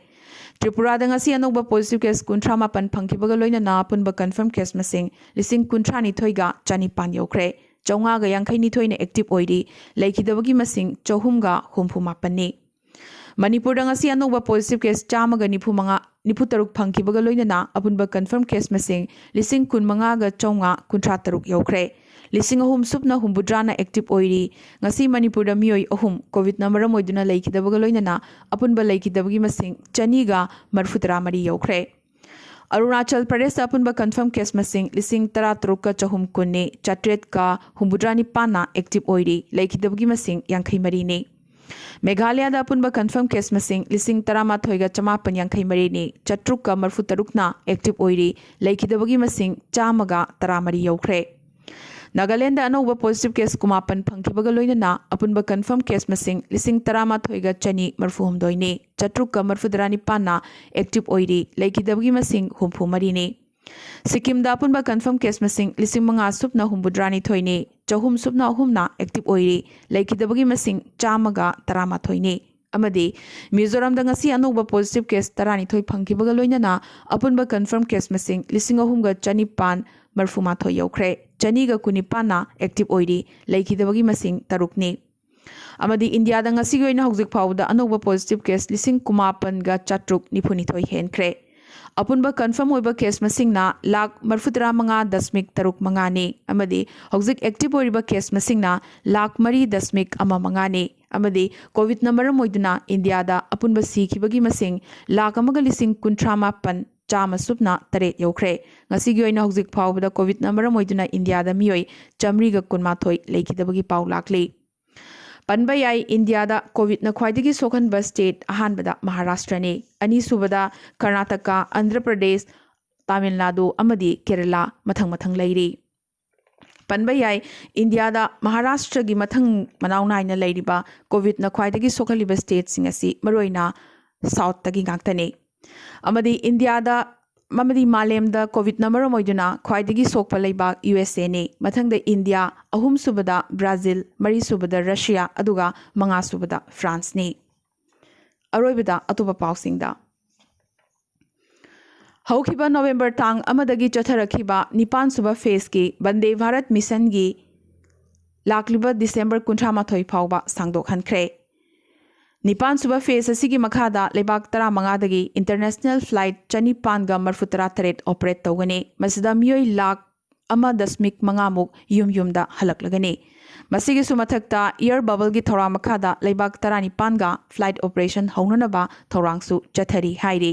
ꯇ꯭ꯔꯤꯄꯨꯔꯥꯗ ꯉꯁꯤ ꯑꯅꯧꯕ ꯄꯣꯖꯤꯇꯤꯚ ꯀꯦꯁ ꯀꯨꯟꯊ꯭ꯔꯥ ꯃꯥꯄꯟ ꯐꯪꯈꯤꯕꯒ ꯂꯣꯏꯅꯅ ꯑꯄꯨꯟꯕ ꯀꯟꯐꯔꯝ ꯀꯦꯁ ꯃꯁꯤꯡ ꯂꯤꯁꯤꯡ ꯀꯨꯟꯊ꯭ꯔꯥ ꯅꯤꯊꯣꯏꯒ ꯆꯅꯤꯄꯥꯟ ꯌꯧꯈ꯭ꯔꯦ꯫ ꯆꯥꯝꯃꯉꯥꯒ ꯌꯥꯡꯈꯩ ꯅꯤꯊꯣꯏꯅ ꯑꯦꯛꯇꯤꯚ ꯑꯣꯏꯔꯤ꯫ ꯂꯩꯈꯤꯗꯕꯒꯤ ꯃꯁꯤꯡ ꯆꯍꯨꯝꯒ ꯍꯨꯝꯐꯨ ꯃꯥꯄꯟꯅꯤ꯫ ꯃꯅꯤꯄꯨꯔꯗ ꯉꯁꯤ ꯑꯅꯧꯕ ꯄꯣꯖꯤꯇꯤꯚ ꯀꯦꯁ ꯆꯥꯝꯃꯒ ꯅꯤꯐꯨ ꯃꯉꯥ, ꯅꯤꯐꯨ ꯇꯔꯨꯛ ꯐꯪꯈꯤꯕꯒ ꯂꯣꯏꯅꯅ ꯑꯄꯨꯟꯕ ꯀꯟꯐꯔꯝ ꯀꯦꯁ ꯃꯁꯤꯡ ꯂꯤꯁꯤꯡ ꯀꯨꯟꯃꯉꯥꯒ ꯆꯥꯝꯃꯉꯥ ꯀꯨꯟꯊ꯭ꯔꯥ ꯇꯔꯨꯛ ꯌꯧꯈ꯭ꯔꯦ꯫ ꯂꯤꯁꯤꯡ ꯑꯍꯨꯝ ꯁꯨꯞꯅ ꯍꯨꯝꯐꯨꯇꯔꯥꯅ ꯑꯦꯛꯇꯤꯚ ꯑꯣꯏꯔꯤ꯫ ꯉꯁꯤ ꯃꯅꯤꯄꯨꯔꯗ ꯃꯤꯑꯣꯏ ꯑꯍꯨꯝ ꯀꯣꯚꯤꯗꯅ ꯃꯔꯝ ꯑꯣꯏꯗꯨꯅ ꯂꯩꯈꯤꯗꯕꯒ ꯂꯣꯏꯅꯅ ꯑꯄꯨꯟꯕ ꯂꯩꯈꯤꯗꯕꯒꯤ ꯃꯁꯤꯡ ꯆꯅꯤꯒ ꯃꯔꯤꯐꯨꯇꯔꯥ ꯃꯔꯤ ꯌꯧꯈ꯭ꯔꯦ꯫ ꯑꯔꯨꯅꯥꯆꯜ ꯄ꯭ꯔꯗꯦꯁꯇ ꯑꯄꯨꯟꯕ ꯀꯟꯐꯔꯝ ꯀꯦꯁ ꯃꯁꯤꯡ ꯂꯤꯁꯤꯡ ꯇꯔꯥ ꯇꯔꯨꯛꯀ ꯆꯍꯨꯝ ꯀꯨꯟꯅꯤ, ꯆꯥꯇ꯭ꯔꯦꯠꯀ ꯍꯨꯝꯐꯨꯇꯔꯥ ꯅꯤꯄꯥꯟꯅ ꯑꯦꯛꯇꯤꯚ ꯑꯣꯏꯔꯤ, ꯂꯩꯈꯤꯗꯕꯒꯤ ꯃꯁꯤꯡ ꯌꯥꯡꯈꯩ ꯃꯔꯤꯅꯤ꯫ ꯃꯦꯘꯥꯂꯌꯥꯗ ꯑꯄꯨꯟꯕ ꯀꯟꯐꯔꯝ ꯀꯦꯁ ꯃꯁꯤꯡ ꯂꯤꯁꯤꯡ ꯇꯔꯥꯃꯥꯊꯣꯏꯒ ꯆꯃꯥꯄꯟ ꯌꯥꯡꯈꯩ ꯃꯔꯤꯅꯤ, ꯆꯥꯇ꯭ꯔꯨꯛꯀ ꯃꯔꯤꯐꯨ ꯇꯔꯨꯛꯅ ꯑꯦꯛꯇꯤꯚ ꯑꯣꯏꯔꯤ, ꯂꯩꯈꯤꯗꯕꯒꯤ ꯃꯁꯤꯡ ꯆꯥꯝꯃꯒ ꯇꯔꯥꯃꯔꯤ ꯌꯧꯈ꯭ꯔꯦ꯫ ꯅꯥꯒꯥꯂꯦꯟꯗ ꯑꯅꯧꯕ ꯄꯣꯖꯤꯇꯤꯚ ꯀꯦꯁ ꯀꯨꯟꯃꯥꯄꯟ ꯐꯪꯈꯤꯕꯒ ꯂꯣꯏꯅꯅ ꯑꯄꯨꯟꯕ ꯀꯟꯐꯔꯝ ꯀꯦꯁ ꯃꯁꯤꯡ ꯂꯤꯁꯤꯡ ꯇꯔꯥꯃꯥꯊꯣꯏꯒ ꯆꯅꯤ ꯃꯔꯤꯐꯨ ꯍꯨꯝꯗꯣꯏꯅꯤ, ꯆꯥꯇ꯭ꯔꯨꯛꯀ ꯃꯔꯤꯐꯨꯇꯔꯥ ꯅꯤꯄꯥꯟꯅ ꯑꯦꯛꯇꯤꯚ ꯑꯣꯏꯔꯤ, ꯂꯩꯈꯤꯗꯕꯒꯤ ꯃꯁꯤꯡ ꯍꯨꯝꯐꯨ ꯃꯔꯤꯅꯤ꯫ ꯁꯤꯛꯀꯤꯝꯗ ꯑꯄꯨꯟꯕ ꯀꯟꯐꯔꯝ ꯀꯦꯁ ꯃꯁꯤꯡ ꯂꯤꯁꯤꯡ ꯃꯉꯥ ꯁꯨꯞꯅ ꯍꯨꯝꯐꯨꯇꯔꯥ ꯅꯤꯊꯣꯏꯅꯤ, ꯆꯍꯨꯝ ꯁꯨꯞꯅ ꯑꯍꯨꯝꯅ ꯑꯦꯛꯇꯤꯚ ꯑꯣꯏꯔꯤ, ꯂꯩꯈꯤꯗꯕꯒꯤ ꯃꯁꯤꯡ ꯆꯥꯝꯃꯒ ꯇꯔꯥꯃꯥꯊꯣꯏꯅꯤ꯫ ꯑꯃꯗꯤ ꯃꯤꯖꯣꯔꯥꯝꯗ ꯉꯁꯤ ꯑꯅꯧꯕ ꯄꯣꯖꯤꯇꯤꯚ ꯀꯦꯁ ꯇꯔꯥꯅꯤꯊꯣꯏ ꯐꯪꯈꯤꯕꯒ ꯂꯣꯏꯅꯅ ꯑꯄꯨꯟꯕ ꯀꯟꯐꯔꯝ ꯀꯦꯁ ꯃꯁꯤꯡ ꯂꯤꯁꯤꯡ ꯑꯍꯨꯝꯒ ꯆꯅꯤꯄꯥꯟ ꯃꯔꯤꯐꯨ ꯃꯥꯊꯣꯏ ꯌꯧꯈ꯭ꯔꯦ꯫ ꯆꯅꯤꯒ ꯀꯨꯟꯅꯤꯄꯥꯟꯅ ꯑꯦꯛꯇꯤꯚ ꯑꯣꯏꯔꯤ, ꯂꯩꯈꯤꯗꯕꯒꯤ ꯃꯁꯤꯡ ꯇꯔꯨꯛꯅꯤ꯫ ꯑꯃꯗꯤ ꯏꯟꯗꯤꯌꯥꯗ ꯉꯁꯤꯒꯤ ꯑꯣꯏꯅ ꯍꯧꯖꯤꯛ ꯐꯥꯎꯕꯗ ꯑꯅꯧꯕ ꯄꯣꯖꯤꯇꯤꯚ ꯀꯦꯁ ꯂꯤꯁꯤꯡ ꯀꯨꯟꯃꯥꯄꯟꯒ ꯆꯥꯇ꯭ꯔꯨꯛ ꯅꯤꯐꯨꯅꯤꯊꯣꯏ ꯍꯦꯟꯈ꯭ꯔꯦ꯫ ꯑꯄꯨꯟꯕ ꯀꯟꯐꯔꯝ ꯑꯣꯏꯕ ꯀꯦꯁ ꯃꯁꯤꯡꯅ ꯂꯥꯈ ꯃꯔꯤꯐꯨ ꯇꯔꯥ ꯃꯉꯥ ꯗꯁꯃꯤꯛ ꯇꯔꯨꯛ ꯃꯉꯥꯅꯤ ꯑꯃꯗꯤ ꯍꯧꯖꯤꯛ ꯑꯦꯛꯇꯤꯚ ꯑꯣꯏꯔꯤꯕ ꯀꯦꯁ ꯃꯁꯤꯡꯅ ꯂꯥꯈ ꯃꯔꯤ ꯗꯁꯃꯤꯛ ꯑꯃ ꯃꯉꯥꯅꯤ ꯑꯃꯗꯤ ꯀꯣꯚꯤꯗꯅ ꯃꯔꯝ ꯑꯣꯏꯗꯨꯅ ꯏꯟꯗꯤꯌꯥꯗ ꯑꯄꯨꯟꯕ ꯁꯤꯈꯤꯕꯒꯤ ꯃꯁꯤꯡ ꯂꯥꯈ ꯑꯃꯒ ꯂꯤꯁꯤꯡ ꯀꯨꯟꯊ꯭ꯔꯥ ꯃꯥꯄꯟ ꯆꯥꯝꯃ ꯁꯨꯞꯅ ꯇꯔꯦꯠ ꯌꯧꯈ꯭ꯔꯦ꯫ ꯉꯁꯤꯒꯤ ꯑꯣꯏꯅ ꯍꯧꯖꯤꯛ ꯐꯥꯎꯕꯗ ꯀꯣꯚꯤꯗꯅ ꯃꯔꯝ ꯑꯣꯏꯗꯨꯅ ꯏꯟꯗꯤꯌꯥꯗ ꯃꯤꯑꯣꯏ ꯆꯥꯃꯔꯤꯒ ꯀꯨꯟꯃꯥꯊꯣꯏ ꯂꯩꯈꯤꯗꯕꯒꯤ ꯄꯥꯎ ꯂꯥꯛꯂꯤ꯫ ꯄꯟꯕ ꯌꯥꯏ, ꯏꯟꯗꯤꯌꯥꯗ ꯀꯣꯚꯤꯗꯅ ꯈ꯭ꯋꯥꯏꯗꯒꯤ ꯁꯣꯛꯍꯟꯕ ꯁ꯭ꯇꯦꯠ ꯑꯍꯥꯟꯕꯗ ꯃꯍꯥꯔꯥꯁꯇ꯭ꯔꯅꯤ, ꯑꯅꯤꯁꯨꯕꯗ ꯀꯔꯅꯥꯇꯀꯥ, ꯑꯟꯙ꯭ꯔ ꯄ꯭ꯔꯗꯦꯁ, ꯇꯥꯃꯤꯜ ꯅꯥꯗꯨ ꯑꯃꯗꯤ ꯀꯦꯔꯂꯥ ꯃꯊꯪ ꯃꯊꯪ ꯂꯩꯔꯤ꯫ ꯄꯟꯕ ꯌꯥꯏ, ꯏꯟꯗꯤꯌꯥꯗ ꯃꯍꯥꯔꯥꯁꯇ꯭ꯔꯒꯤ ꯃꯊꯪ ꯃꯅꯥꯎ ꯅꯥꯏꯅ ꯂꯩꯔꯤꯕ ꯀꯣꯚꯤꯗꯅ ꯈ꯭ꯋꯥꯏꯗꯒꯤ ꯁꯣꯛꯍꯜꯂꯤꯕ ꯁ꯭ꯇꯦꯠꯁꯤꯡ ꯑꯁꯤ ꯃꯔꯨꯑꯣꯏꯅ ꯁꯥꯎꯠꯇꯒꯤ ꯉꯥꯛꯇꯅꯤ꯫ ꯑꯃꯗꯤ ꯏꯟꯗꯤꯌꯥꯗ ꯑꯃꯗꯤ ꯃꯥꯂꯦꯝꯗ ꯀꯣꯚꯤꯗꯅ ꯃꯔꯝ ꯑꯣꯏꯗꯨꯅ ꯈ꯭ꯋꯥꯏꯗꯒꯤ ꯁꯣꯛꯄ ꯂꯩꯕꯥꯛ ꯌꯨ ꯑꯦꯁ ꯑꯦꯅꯤ, ꯃꯊꯪꯗ ꯏꯟꯗꯤꯌꯥ, ꯑꯍꯨꯝꯁꯨꯕꯗ ꯕ꯭ꯔꯥꯖꯤꯜ, ꯃꯔꯤꯁꯨꯕꯗ ꯔꯁꯤꯌꯥ, ꯑꯗꯨꯒ ꯃꯉꯥꯁꯨꯕꯗ ꯐ꯭ꯔꯥꯟꯁꯅꯤ꯫ ꯑꯔꯣꯏꯕꯗ ꯑꯇꯣꯞꯄ ꯄꯥꯎꯁꯤꯡꯗ꯫ ꯍꯧꯈꯤꯕ ꯅꯣꯕꯦꯝꯕꯔ ꯇꯥꯡ ꯑꯃꯗꯒꯤ ꯆꯠꯊꯔꯛꯈꯤꯕ ꯅꯤꯄꯥꯟꯁꯨꯕ ꯐꯦꯖꯀꯤ ꯕꯟꯗꯦ ꯚꯥꯔꯠ ꯃꯤꯁꯟꯒꯤ ꯂꯥꯛꯂꯤꯕ ꯗꯤꯁꯦꯝꯕꯔ ꯀꯨꯟꯊ꯭ꯔꯥ ꯃꯥꯊꯣꯏ ꯐꯥꯎꯕ ꯁꯥꯡꯗꯣꯛꯍꯟꯈ꯭ꯔꯦ꯫ ꯅꯤꯄꯥꯟꯁꯨꯕ ꯐꯦꯖ ꯑꯁꯤꯒꯤ ꯃꯈꯥꯗ ꯂꯩꯕꯥꯛ ꯇꯔꯥꯃꯉꯥꯗꯒꯤ ꯏꯟꯇꯔꯅꯦꯁꯅꯦꯜ ꯐ꯭ꯂꯥꯏꯠ ꯆꯅꯤꯄꯥꯟꯒ ꯃꯔꯤꯐꯨ ꯇꯔꯥ ꯇꯔꯦꯠ ꯑꯣꯄꯔꯦꯠ ꯇꯧꯒꯅꯤ꯫ ꯃꯁꯤꯗ ꯃꯤꯑꯣꯏ ꯂꯥꯈ ꯑꯃ ꯗꯁꯃꯤꯛ ꯃꯉꯥꯃꯨꯛ ꯌꯨꯝ ꯌꯨꯝꯗ ꯍꯜꯂꯛꯂꯒꯅꯤ꯫ ꯃꯁꯤꯒꯤꯁꯨ ꯃꯊꯛꯇ, ꯏꯌꯔ ꯕꯕꯜꯒꯤ ꯊꯧꯔꯥꯡ ꯃꯈꯥꯗ ꯂꯩꯕꯥꯛ ꯇꯔꯥꯅꯤꯄꯥꯟꯒ ꯐ꯭ꯂꯥꯏꯠ ꯑꯣꯄꯔꯦꯁꯟ ꯍꯧꯅꯅꯕ ꯊꯧꯔꯥꯡꯁꯨ ꯆꯠꯊꯔꯤ ꯍꯥꯏꯔꯤ꯫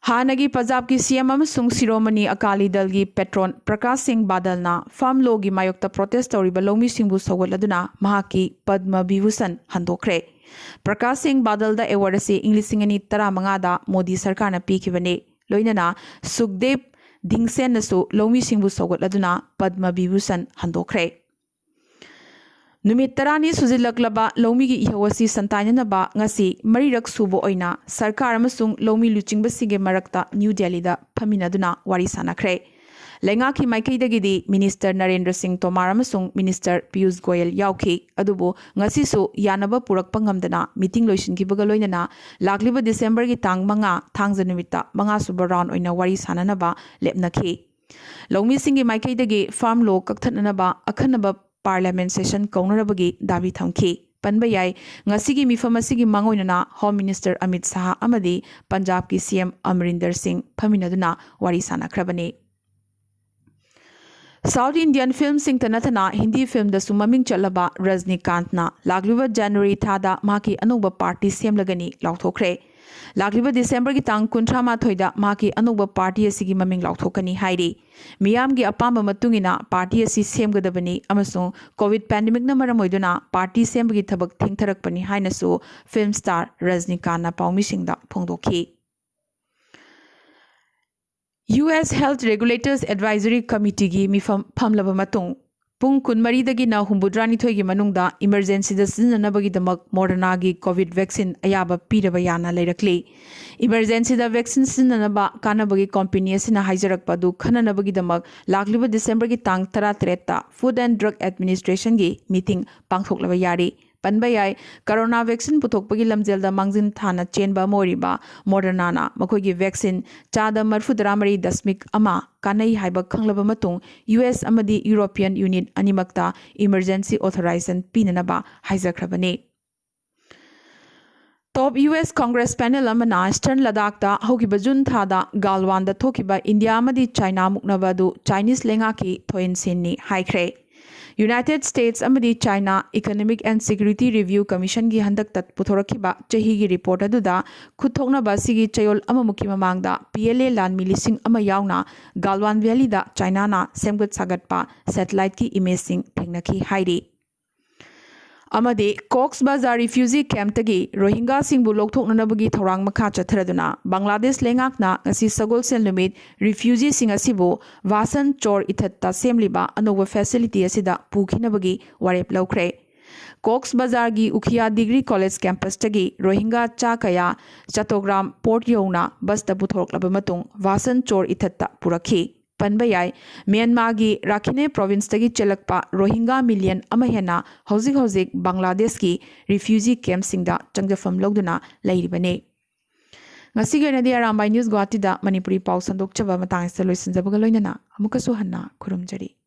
ꯍꯥꯟꯅꯒꯤ ꯄꯟꯖꯥꯕꯀꯤ ꯁꯤ ꯑꯦꯝ ꯑꯃꯁꯨꯡ ꯁꯤꯔꯣꯃꯅꯤ ꯑꯀꯥꯂꯤ ꯗꯜꯒꯤ ꯄꯦꯇ꯭ꯔꯣꯟ ꯄ꯭ꯔꯀꯥꯁ ꯁꯤꯡ ꯕꯥꯗꯜꯅ ꯐꯥꯔꯝ ꯂꯣꯒꯤ ꯃꯥꯌꯣꯛꯇ ꯄ꯭ꯔꯣꯇꯦꯁ ꯇꯧꯔꯤꯕ ꯂꯧꯃꯤꯁꯤꯡꯕꯨ ꯁꯧꯒꯠꯂꯗꯨꯅ ꯃꯍꯥꯛꯀꯤ ꯄꯗꯃ ꯚꯤꯚꯨꯁꯟ ꯍꯟꯗꯣꯛꯈ꯭ꯔꯦ꯫ ꯄ꯭ꯔꯀꯥꯁ ꯁꯤꯡ ꯕꯥꯗꯜꯗ ꯑꯦꯋꯥꯔꯗ ꯑꯁꯤ ꯏꯪ ꯂꯤꯁꯤꯡ ꯑꯅꯤ ꯇꯔꯥꯃꯉꯥꯗ ꯃꯣꯗꯤ ꯁꯔꯀꯥꯔꯅ ꯄꯤꯈꯤꯕꯅꯤ꯫ ꯂꯣꯏꯅꯅ ꯁꯨꯈꯗꯦꯕ ꯙꯤꯡꯁꯦꯟꯅꯁꯨ ꯂꯧꯃꯤꯁꯤꯡꯕꯨ ꯁꯧꯒꯠꯂꯗꯨꯅ ꯄꯗꯃ ꯚꯤꯚꯨꯁꯟ ꯍꯟꯗꯣꯛꯈ꯭ꯔꯦ꯫ ꯅꯨꯃꯤꯠ ꯇꯔꯥꯅꯤ ꯁꯨꯖꯤꯜꯂꯛꯂꯕ ꯂꯧꯃꯤꯒꯤ ꯏꯍꯧ ꯑꯁꯤ ꯁꯟꯇꯥꯏꯅꯅꯕ ꯉꯁꯤ ꯃꯔꯤꯔꯛ ꯁꯨꯕ ꯑꯣꯏꯅ ꯁꯔꯀꯥꯔ ꯑꯃꯁꯨꯡ ꯂꯧꯃꯤ ꯂꯨꯆꯤꯡꯕꯁꯤꯡꯒꯤ ꯃꯔꯛꯇ ꯅ꯭ꯌꯨ ꯗꯦꯜꯂꯤꯗ ꯐꯝꯃꯤꯟꯅꯗꯨꯅ ꯋꯥꯔꯤ ꯁꯥꯟꯅꯈ꯭ꯔꯦ꯫ ꯂꯩꯉꯥꯛꯀꯤ ꯃꯥꯏꯀꯩꯗꯒꯤꯗꯤ ꯃꯤꯅꯤꯁꯇꯔ ꯅꯔꯦꯟꯗ꯭ꯔ ꯁꯤꯡ ꯇꯣꯃꯥꯔ ꯑꯃꯁꯨꯡ ꯃꯤꯅꯤꯁꯇꯔ ꯄꯤꯌꯨꯁ ꯒꯣꯌꯜ ꯌꯥꯎꯈꯤ꯫ ꯑꯗꯨꯕꯨ ꯉꯁꯤꯁꯨ ꯌꯥꯅꯕ ꯄꯨꯔꯛꯄ ꯉꯝꯗꯅ ꯃꯤꯇꯤꯡ ꯂꯣꯏꯁꯤꯟꯈꯤꯕꯒ ꯂꯣꯏꯅꯅ ꯂꯥꯛꯂꯤꯕ ꯗꯤꯁꯦꯝꯕꯔꯒꯤ ꯇꯥꯡ ꯃꯉꯥ, ꯊꯥꯡꯖ ꯅꯨꯃꯤꯠꯇ ꯃꯉꯥꯁꯨꯕ ꯔꯥꯎꯟ ꯑꯣꯏꯅ ꯋꯥꯔꯤ ꯁꯥꯟꯅꯅꯕ ꯂꯦꯞꯅꯈꯤ꯫ ꯂꯧꯃꯤꯁꯤꯡꯒꯤ ꯃꯥꯏꯀꯩꯗꯒꯤ ꯐꯥꯔꯝ ꯂꯣ ꯀꯛꯊꯠꯅꯅꯕ ꯑꯈꯟꯅꯕ ꯄꯥꯔꯂꯤꯌꯥꯃꯦꯟ ꯁꯦꯁꯟ ꯀꯧꯅꯅꯕꯒꯤ ꯗꯥꯕꯤ ꯊꯝꯈꯤ꯫ ꯄꯟꯕ ꯌꯥꯏ꯫ ꯉꯁꯤꯒꯤ ꯃꯤꯐꯝ ꯑꯁꯤꯒꯤ ꯃꯥꯡꯑꯣꯏꯅꯅ Home Minister ꯑꯃꯤꯠ ꯁꯥꯍ ꯑꯃꯗꯤ ꯄꯟꯖꯥꯕꯀꯤ C M ꯑꯃꯔꯤꯟꯗꯔ ꯁꯤꯡ ꯐꯝꯃꯤꯟꯅꯗꯨꯅ ꯋꯥꯔꯤ ꯁꯥꯟꯅꯈ꯭ꯔꯕꯅꯤ꯫ South Indian filmꯁꯤꯡꯇ ꯅꯠꯇꯅ Hindi filmꯗꯁꯨ ꯃꯃꯤꯡ ꯆꯠꯂꯕ ꯔꯖꯅꯤꯀꯥꯟꯠꯅ ꯂꯥꯛꯂꯤꯕ January ꯊꯥꯗ ꯃꯍꯥꯛꯀꯤ ꯑꯅꯧꯕ party ꯁꯦꯝꯂꯒꯅꯤ ꯂꯥꯎꯊꯣꯛꯈ꯭ꯔꯦ꯫ ꯂꯥꯛꯂꯤꯕ Decemberꯒꯤ ꯇꯥꯡ ꯀꯨꯟꯊ꯭ꯔꯥ ꯃꯥꯊꯣꯏꯗ ꯃꯍꯥꯛꯀꯤ ꯑꯅꯧꯕ party ꯑꯁꯤꯒꯤ ꯃꯃꯤꯡ ꯂꯥꯎꯊꯣꯛꯀꯅꯤ ꯍꯥꯏꯔꯤ꯫ ꯃꯤꯌꯥꯝꯒꯤ ꯑꯄꯥꯝꯕ ꯃꯇꯨꯡ ꯏꯟꯅ party ꯑꯁꯤ ꯁꯦꯝꯒꯗꯕꯅꯤ ꯑꯃꯁꯨꯡ COVID pandemicꯅ ꯃꯔꯝ ꯑꯣꯏꯗꯨꯅ party ꯁꯦꯝꯕꯒꯤ ꯊꯕꯛ ꯊꯦꯡꯊꯔꯛꯄꯅꯤ ꯍꯥꯏꯅꯁꯨ film star ꯔꯖꯅꯤꯀꯥꯟꯠꯅ ꯄꯥꯎꯃꯤꯁꯤꯡꯗ ꯐꯣꯡꯗꯣꯛꯈꯤ꯫ U S Health Regulators Advisory Committeeꯒꯤ ꯃꯤꯐꯝ ꯐꯝꯂꯕ ꯃꯇꯨꯡ, ꯄꯨꯡ ꯀꯨꯟꯃꯔꯤꯗꯒꯤꯅ ꯍꯨꯝꯐꯨꯇꯔꯥꯅꯤꯊꯣꯏꯒꯤ ꯃꯅꯨꯡꯗ emergencyꯗ ꯁꯤꯖꯤꯟꯅꯅꯕꯒꯤꯗꯃꯛ Modernaꯒꯤ COVID vaccine ꯑꯌꯥꯕ ꯄꯤꯔꯕ ꯌꯥꯅ ꯂꯩꯔꯛꯂꯤ꯫ Emergencyꯗ vaccine ꯁꯤꯖꯤꯟꯅꯅꯕ ꯀꯥꯟꯅꯕꯒꯤ company ꯑꯁꯤꯅ ꯍꯥꯏꯖꯔꯛꯄ ꯑꯗꯨ ꯈꯟꯅꯅꯕꯒꯤꯗꯃꯛ ꯂꯥꯛꯂꯤꯕ Decemberꯒꯤ ꯇꯥꯡ ꯇꯔꯥꯇꯔꯦꯠꯇ Food and Drug Administrationꯒꯤ meeting ꯄꯥꯡꯊꯣꯛꯂꯕ ꯌꯥꯔꯤ꯫ ꯄꯟꯕ ꯌꯥꯏ, corona vaccine ꯄꯨꯊꯣꯛꯄꯒꯤ ꯂꯝꯖꯦꯜꯗ ꯃꯥꯡꯖꯤꯟ ꯊꯥꯅ ꯆꯦꯟꯕ ꯑꯃ ꯑꯣꯏꯔꯤꯕ Modernaꯅ ꯃꯈꯣꯏꯒꯤ vaccine ꯆꯥꯗ ꯃꯔꯤꯐꯨꯇꯔꯥꯃꯔꯤ ꯗꯁꯃꯤꯛ ꯑꯃ ꯀꯥꯟꯅꯩ ꯍꯥꯏꯕ ꯈꯪꯂꯕ ꯃꯇꯨꯡ, U S ꯑꯃꯗꯤ European Union ꯑꯅꯤꯃꯛꯇ emergency authorization ꯄꯤꯅꯅꯕ ꯍꯥꯏꯖꯈ꯭ꯔꯕꯅꯤ꯫ Top U S Congress panel ꯑꯃꯅ Eastern ꯂꯗꯥꯛꯇ ꯍꯧꯈꯤꯕ ꯖꯨꯟ ꯊꯥꯗ ꯒꯥꯜꯋꯥꯟꯗ ꯊꯣꯛꯈꯤꯕ ꯏꯟꯗꯤꯌꯥ ꯑꯃꯗꯤ ꯆꯥꯏꯅꯥ ꯃꯨꯛꯅꯕ ꯑꯗꯨ Chinese ꯂꯩꯉꯥꯛꯀꯤ ꯊꯣꯏꯍꯟꯁꯦꯟꯅꯤ ꯍꯥꯏꯈ꯭ꯔꯦ꯫ United States ꯑꯃꯗꯤ China Economic and Security Review Commissionꯒꯤ ꯍꯟꯗꯛꯇ ꯄꯨꯊꯣꯔꯛꯈꯤꯕ ꯆꯍꯤꯒꯤ report ꯑꯗꯨꯗ ꯈꯨꯠꯊꯣꯛꯅꯕ ꯑꯁꯤꯒꯤ ꯆꯌꯣꯜ ꯑꯃꯃꯨꯛꯀꯤ ꯃꯃꯥꯡꯗ P L A ꯂꯥꯟꯃꯤ ꯂꯤꯁꯤꯡ ꯑꯃ ꯌꯥꯎꯅ ꯒꯥꯜꯋꯥꯟ valleyꯗ Chinaꯅ ꯁꯦꯝꯒꯠ ꯁꯥꯒꯠꯄ satelliteꯀꯤ imageꯁꯤꯡ ꯊꯦꯡꯅꯈꯤ ꯍꯥꯏꯔꯤ꯫ ꯑꯃꯗꯤ Cox's Bazar refugee campꯇꯒꯤ ꯔꯣꯍꯤꯡꯒꯥꯁꯤꯡꯕꯨ ꯂꯧꯊꯣꯛꯅꯅꯕꯒꯤ ꯊꯧꯔꯥꯡ ꯃꯈꯥ ꯆꯠꯊꯔꯗꯨꯅ ꯕꯪꯒ꯭ꯂꯥꯗꯦꯁ ꯂꯩꯉꯥꯛꯅ ꯉꯁꯤ ꯁꯒꯣꯜꯁꯦꯜ ꯅꯨꯃꯤꯠ refugeeꯁꯤꯡ ꯑꯁꯤꯕꯨ ꯚꯥꯁꯟ ꯆꯣꯔ ꯏꯊꯠꯇ ꯁꯦꯝꯂꯤꯕ ꯑꯅꯧꯕ facility ꯑꯁꯤꯗ ꯄꯨꯈꯤꯅꯕꯒꯤ ꯋꯥꯔꯦꯞ ꯂꯧꯈ꯭ꯔꯦ꯫ Cox's Bazarꯒꯤ ꯎꯈꯤꯌꯥ Degree College campusꯇꯒꯤ ꯔꯣꯍꯤꯡꯒꯥ ꯆꯥ ꯀꯌꯥ ꯆꯇꯣꯒ꯭ꯔꯥꯝ port ꯌꯧꯅ busꯇ ꯄꯨꯊꯣꯔꯛꯂꯕ ꯃꯇꯨꯡ ꯚꯥꯁꯟ ꯆꯣꯔ ꯏꯊꯠꯇ ꯄꯨꯔꯛꯈꯤ꯫ ꯄꯟꯕ ꯌꯥꯏ, ꯃ꯭ꯌꯥꯟꯃꯥꯔꯒꯤ ꯔꯥꯈꯤꯅꯦ provinceꯇꯒꯤ ꯆꯦꯜꯂꯛꯄ ꯔꯣꯍꯤꯡꯒꯥ million ꯑꯃ ꯍꯦꯟꯅ ꯍꯧꯖꯤꯛ ꯍꯧꯖꯤꯛ ꯕꯪꯒ꯭ꯂꯥꯗꯦꯁꯀꯤ refugee campꯁꯤꯡꯗ ꯆꯪꯖꯐꯝ ꯂꯧꯗꯨꯅ ꯂꯩꯔꯤꯕꯅꯤ꯫ ꯉꯁꯤꯒꯤ ꯑꯣꯏꯅꯗꯤ ꯑꯔꯥꯝꯕꯥꯏ News ꯒꯨꯋꯥꯍꯥꯇꯤꯗ ꯃꯅꯤꯄꯨꯔꯤ ꯄꯥꯎ ꯁꯟꯗꯣꯛꯆꯕ ꯃꯇꯥꯡ ꯑꯁꯤꯗ ꯂꯣꯏꯁꯤꯟꯖꯕꯒ ꯂꯣꯏꯅꯅ ꯑꯃꯨꯛꯀꯁꯨ ꯍꯟꯅ ꯈꯨꯔꯨꯝꯖꯔꯤ꯫